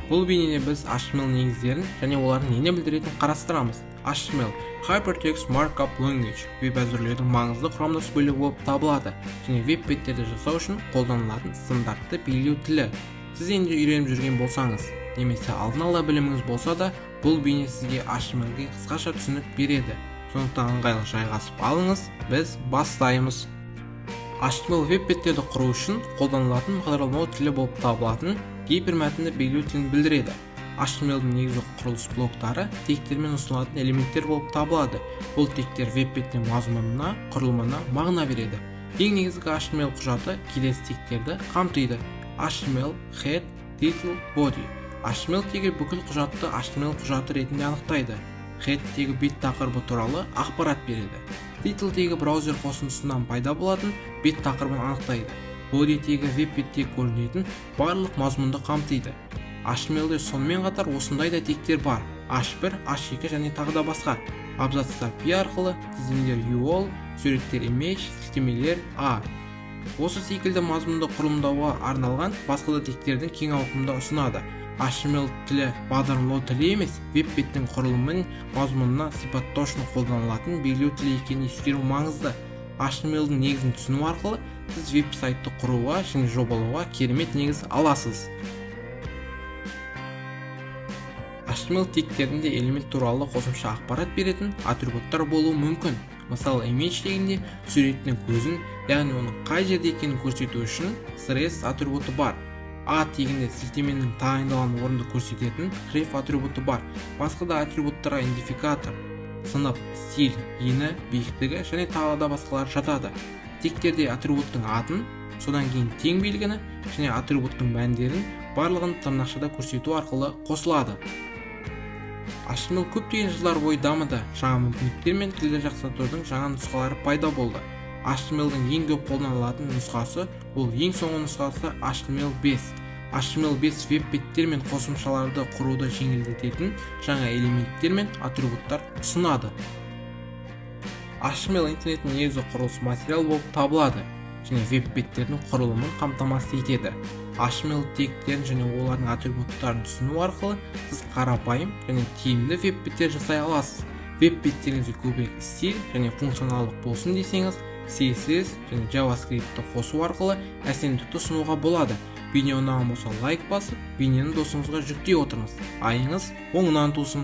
Бұл бейнеде біз HTML негіздерін және олардың нені білдіретінін қарастырамыз. HTML Hypertext Markup Language веб әзірлеудің маңызды құрамдас бөлігі болып табылады және веб беттерді жасау үшін қолданылатын стандартты белгілеу тілі. Сіз енді үйреніп жүрген болсаңыз, немесе алдын ала біліміңіз болса да, бұл бейне сізге HTML-ге қысқаша түсінік береді. Сондықтан ыңғайлы жайғасып алыңыз, біз бастаймыз. HTML веб беттерді құру үшін қолданылатын бағдарламалау тілі болып табылатын гипермәтінді белгілеу тілін білдіреді. HTML-дің негізгі құрылыс блоктары тегтермен ұсынылатын элементтер болып табылады. Бұл тегтер веб беттің мазмұнына, құрылымына мағына береді. Ең негізгі HTML құжаты келесі тегтерді қамтиды: HTML, head, title, body. HTML тегі бүкіл құжатты HTML құжаты ретінде анықтайды. Head тегі бет тақырыбы туралы ақпарат береді. Title тегі браузер қосындысынан пайда болатын бет тақырыбын анықтайды. Body тегі веб бетте көрінетін барлық мазмұнды қамтиды. HTML-де сонымен қатар осындай да тегтер бар: H1, H2 және тағы да басқа. Абзацтар P арқылы, тізімдер UL, суреттер image, сілтемелер A. Осы секілді мазмұнды құрылымдауға арналған басқа да тегтердің кең ауқымда ұсынады. HTML тілі бағдарламалау тілі емес, веб беттің құрылымын мазмұнына сипаттау үшін қолданылатын белгілеу тілі екенін ескеру маңызды. HTML-дің негізін түсіну арқылы сіз веб-сайтты құруға және жобалауға керемет негіз аласыз. HTML тегтерінде элемент туралы қосымша ақпарат беретін атрибуттар болуы мүмкін. Мысалы, image тегінде суреттің көзін, яғни оның қай жерде екенін көрсету үшін src атрибуты бар. A тегінде сілтеменің тағайындалған орынды көрсететін href атрибуты бар. Басқа да атрибуттарға идентификатор, сынып, стиль, ені, биіктігі және тағы да басқалар жатады. Тегтерде атрибуттың атын, содан кейін тең белгіні және атрибуттың мәндерін барлығын тырнақшада көрсету арқылы қосылады. HTML көптеген жылдар бойы дамыды, жаңа мүмкіндіктер мен тілді жақсартудың жаңа нұсқалары пайда болды. HTML-дің ең көп қолданылатын нұсқасы ол ең соңғы нұсқасы HTML5. HTML5 веб беттер мен қосымшаларды құруды жеңілдететін жаңа элементтер мен атрибуттар ұсынады. HTML интернеттің негізгі құрылыс материал болып табылады және веб беттердің құрылымын қамтамасыз етеді. HTML тегтерін және олардың атрибуттарын түсіну арқылы сіз қарапайым және тиімді веб беттер жасай аласыз. Веб беттеріңізге көбірек стиль және функционалдық болсын десеңіз, CSS және JavaScript-ті қосу арқылы әсемдікті ұсынуға болады. Бейне ұнаған болса лайк басып, бейнені досыңызға жүктей отырыңыз. Айыңыз оңынан тусын.